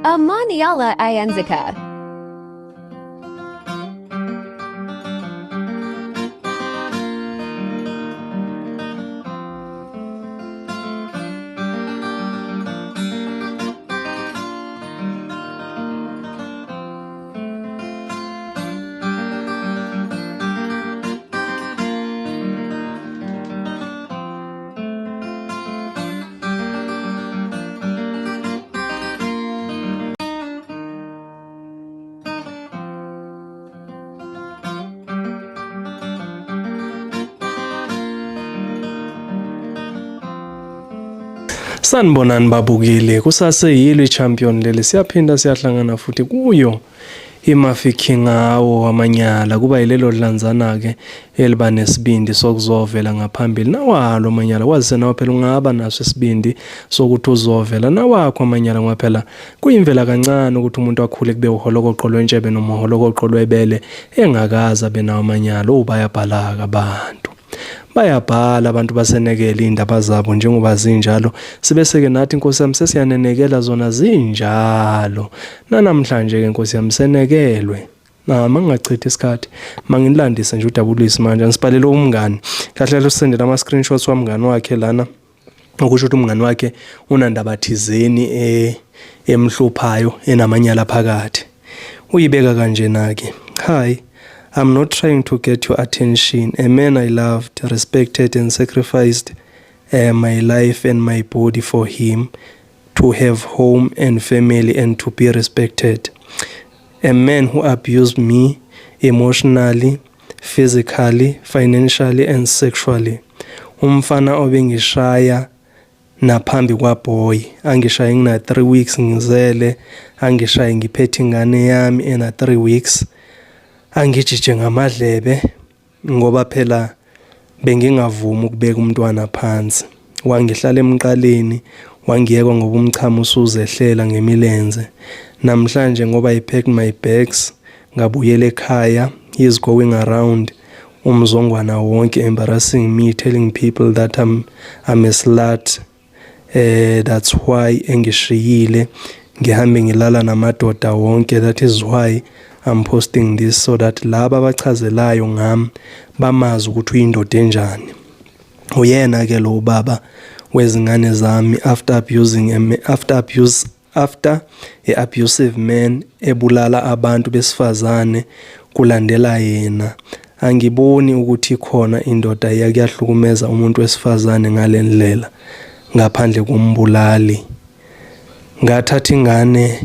Amanyala Ayenzeka. Sanibonani babukeli, kusaseyilo i-champion leli, siyaphinda siyahlangana futhi kuyo iMafikeng awo amanyala. Kuba yilelo dlanzana-ke eliba nesibindi sokuzovela ngaphambili nawalo amanyala, kwazise nawe phela ungaba naso isibindi sokuthi uzovela nawakho amanyala, ngoba phela kuyimvela kancane ukuthi umuntu akhule kube uholokoqo lwentshebe noma uholokoqo lwebele engakaze abe nawo amanyala. Oh, bayabhala-ke abantu, bayabhala abantu, basenekele iy'ndaba zabo njengoba zinjalo, sibese-ke nathi nkosi yami sesiyanenekela zona zinjalo. Nanamhlanje-ke nkosi yami senekelwe. Na mangingachithi isikhathi, mangilandise nje udabulisi manje angisibhalele umngani. Kahle kahle usendela ama-screenshots wamngani wakhe lana, okusho ukuthi umngani wakhe unandaba thizeni emhluphayo enamanyala phakathi. Uyibeka kanjena-ke: "Hi, I'm not trying to get your attention. A man I loved, respected and sacrificed my life and my body for him to have home and family and to be respected. A man who abused me emotionally, physically, financially and sexually. Umfana obengishaya naphambi kwaboy, angishaye ngina 3 weeks ngizele, angishaye ngiphethe ingane yami ena 3 weeks, angijije ngamadlebe ngoba phela bengingavumi ukubeka umntwana phansi. Wangihlala emqaleni, wangiyeka ngoba umchamo usuzehlela ngemilenze. Namhlanje ngoba I packed my bags ngabuyela ekhaya, he is going around umzongwana wonke embarrassing me, telling people that I'm a slut. That's why engishiyile ngihambe ngilala namadoda wonke. That is why I'm posting this, so that laba abachazelayo ngami bamazi ukuthi uyindoda enjani. Uyena ke lo baba wezingane zami after abusing a, after abuse after a abusive man ebulala abantu besifazane kulandela yena. Angiboni ukuthi khona indoda iyakuyahlukumeza umuntu wesifazane ngalendlela ngaphandle kombulali. Ngathatha ingane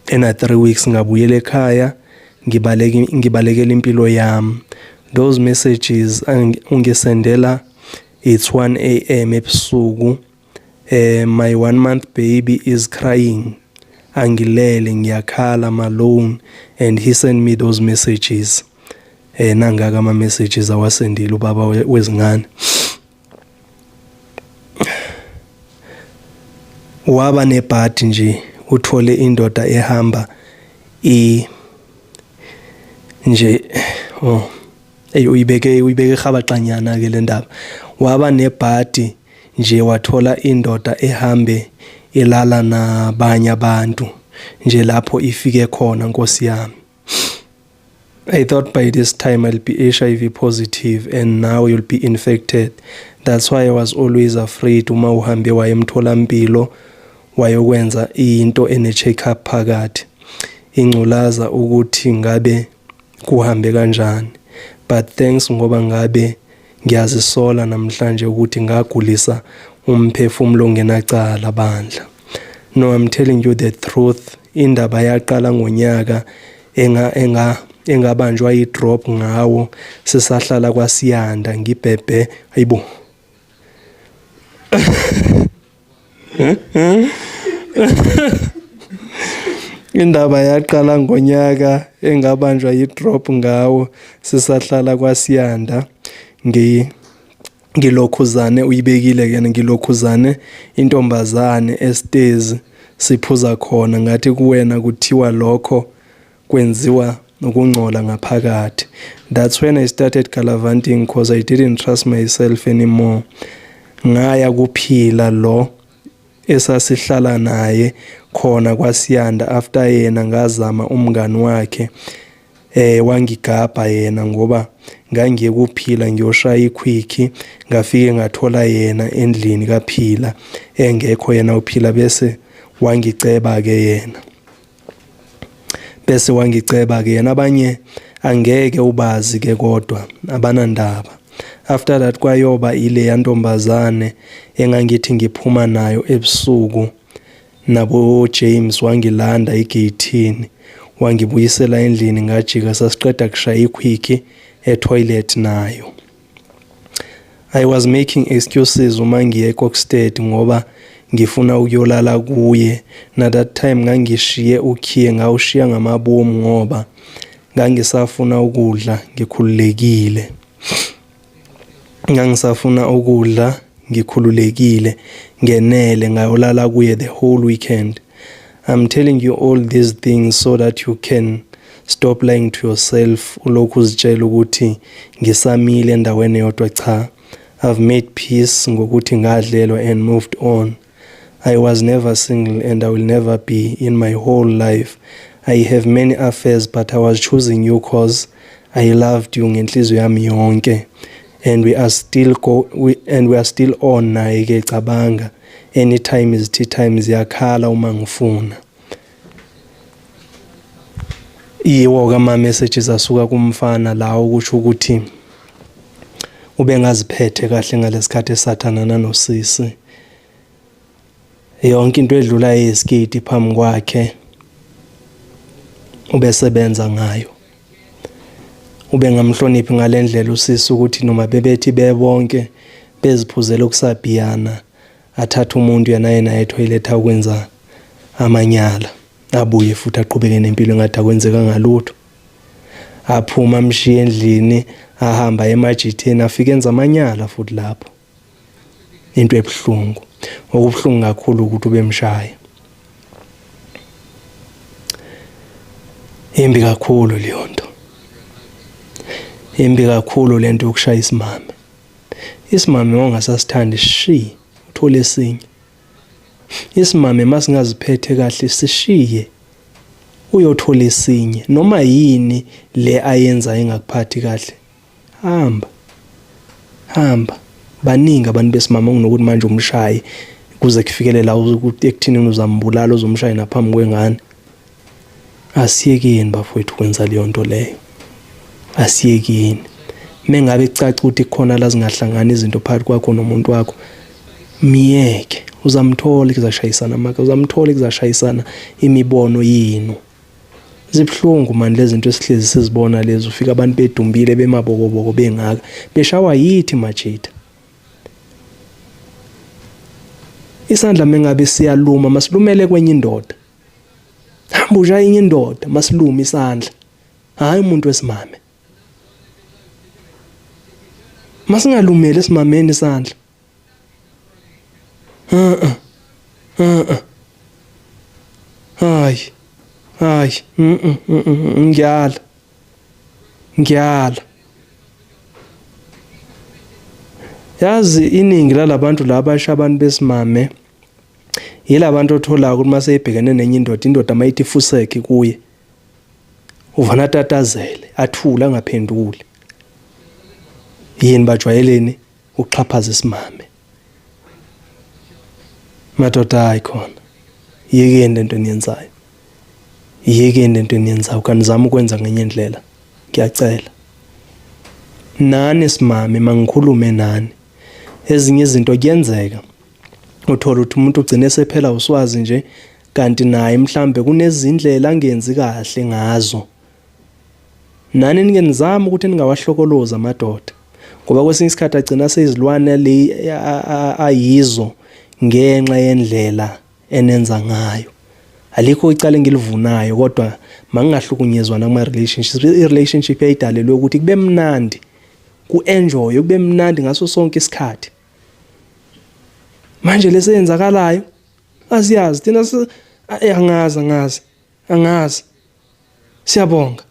ena 3 weeks ngabuyela ekhaya, ngibaleke ngibalekela impilo yami. Those messages ungisendela, it's 1 a.m. ebusuku, my 1 month baby is crying, angilele, ngiyakhala, I'm alone and he sent me those messages." Nangaka ama messages awasendile ubaba wezingane. Waba nebhadi nje uthole indoda ehamba i nje. Oh, ey, uyibeke ehabaxanyana ke le ndaba. Waba nebhadi nje wathola indoda ehambe ilala nabanye abantu nje lapho ifike khona, nkosi yami. "I thought by this time I'll be HIV positive and now you'll be infected. That's why I was always afraid uma uhambe waye emtholampilo wayokwenza into ene check-up phakathi. Ingculaza ukuthi ngabe kuhambe kanjani. But thanks, ngoba ngabe ngiyazisola namhlanje ukuthi ngagulisa umphefumulo ongenacala bandla. No, I'm telling you the truth. Indaba yaqala ngonyaka enga enga engabanjwa i-drop ngawo sisahlala kwaSiyanda, ngibhebhe, ayibo." Indaba yaqala ngonyaka engabanjwa yi-drop ngawo sisahlala kwaSiyanda, ngilokhuzane, uyibekile ke, ngilokhuzane intombazane esitezi siphuza khona, ngathi kuwena kuthiwa lokho kwenziwa ukungcola ngaphakathi. That's when I started gallivanting 'cause I didn't trust myself anymore. Ngaya kuphila lo esasihlala naye. khona kwaSiyanda after yena ngazama umngani wakhe wangigabha yena ngoba ngangiye kuphila ngiyoshaya ikhwikhi ngafike ngathola yena endlini kaPhila engekho yena uPhila bese wangiceba ke yena bese wangiceba ke yena abanye angeke ubazi ke kodwa abanandaba. After that kwayoba ileya ntombazane engangithi ngiphuma nayo ebusuku nabo James wangilanda egeyithini wangibuyisela endlini ngajika sasiqeda kushaya ikhwikhi etoilet nayo. I was making excuses uma ngiye eKokstad ngoba ngifuna ukuyolala kuye na that time ngangishiye ukhiye ngawushiya ngamabomu ngoba ngangisafuna ukudla ngikhululekile. Ngangisafuna ukudla ngikhululekile ngenele ngayolala kuye the whole weekend. I'm telling you all these things so that you can stop lying to yourself ulokhu uzitshela ukuthi ngisamile endaweni eyodwa. Cha, I've made peace ngokuthi ngadlelwa and moved on. I was never single and I will never be in my whole life. I have many affairs but I was choosing you cause I loved you ngenhliziyo yami yonke and we are still go we, and we are still on naye ke cabanga anytime is tea time ziyakhala uma ngifuna. Yiwo-ke ama-messages asuka kumfana lawo kusho ukuthi ubengaziphethe kahle ngalesikhathi esathandana nosisi. Yonke into edlula eyisiketi phambi kwakhe ubesebenza ngayo. Ubengamhloniphi ngale ndlela usisi ukuthi noma bebethi bebonke beziphuzela okusabhiyana athathe umuntu yena yena ethoyiletha ukwenza amanyala abuye futhi aqhubeke nempilo engathi akwenzekanga lutho. Aphuma amshiye endlini ahamba emajitheni afike enza amanyala futhi lapho. Into ebuhlungu okubuhlungu kakhulu ukuthi ubemshaya. Imbi kakhulu leyo nto. Imbi kakhulu lento yokushaya isimame. Isimame ongasasithandi shi uthole esinye. Isimame masingaziphethe kahle sishiye uyothola esinye noma yini le ayenza engakuphathi kahle. Hamba. Hamba. Baningi abantu besimame okunokuthi manje umshaye kuze kufikele la ukuthi ekuthinini uzambulala uzomshaya naphambi kwengane. Asiyekeni bafowethu kwenza leyo nto leyo. Asiyekeni. Mengabe kucaca ukuthi kukhona la zingahlangani izinto phakathi kwakho nomuntu wakho, miyeke. Uzamthola kuzashayisana amaka, uzamthola kuzashayisana imibono yenu. Zibuhlungu mani lezi zinto esihlezi sizibona lezi, ufika abantu bedumbile bemabokoboko bengaka beshawa yithi majita. Isandla mengabe siyaluma masilumele kwenye indoda. Hamba ushaye enye indoda masilume isandla. Hayi umuntu wesimame. Masingalumeli esimameni isandla. Uh-uh. Uh-uh. Hayi. Hayi. Ngiyala. Ngiyala. Yazi iningi lalabantu laba abasha abantu besimame yilabantu otholayo ukuthi mase ebhekene nenye indoda indoda mayithi fuseke kuye uvana atatazele athule angaphenduli yini bajwayeleni ukuxhaphaza isimame madoda hayi khona yekeni lento eniyenzayo yekeni lento eniyenzayo kanizama ukwenza ngenye indlela ngiyacela nani simame mangikhulume nani ezinye izinto kuyenzeka uthola ukuthi umuntu ugcine esephela uswazi nje kanti naye mhlambe kunezindlela angenzi kahle ngazo Nani nike nizame ukuthi ningawahlokolozi amadoda ngoba kwesinye isikhathi agcina seyizilwane le ayizo ngenxa yendlela enenza ngayo. Alikho icala engilivunayo kodwa mangingahlukunyezwa nakuma relationships. I-relationship yayidalelwe ukuthi kube mnandi, ku-enjoy, kube mnandi ngaso sonke isikhathi. Manje leseyenzakalayo asiyazi thina angazi angazi angazi. Siyabonga.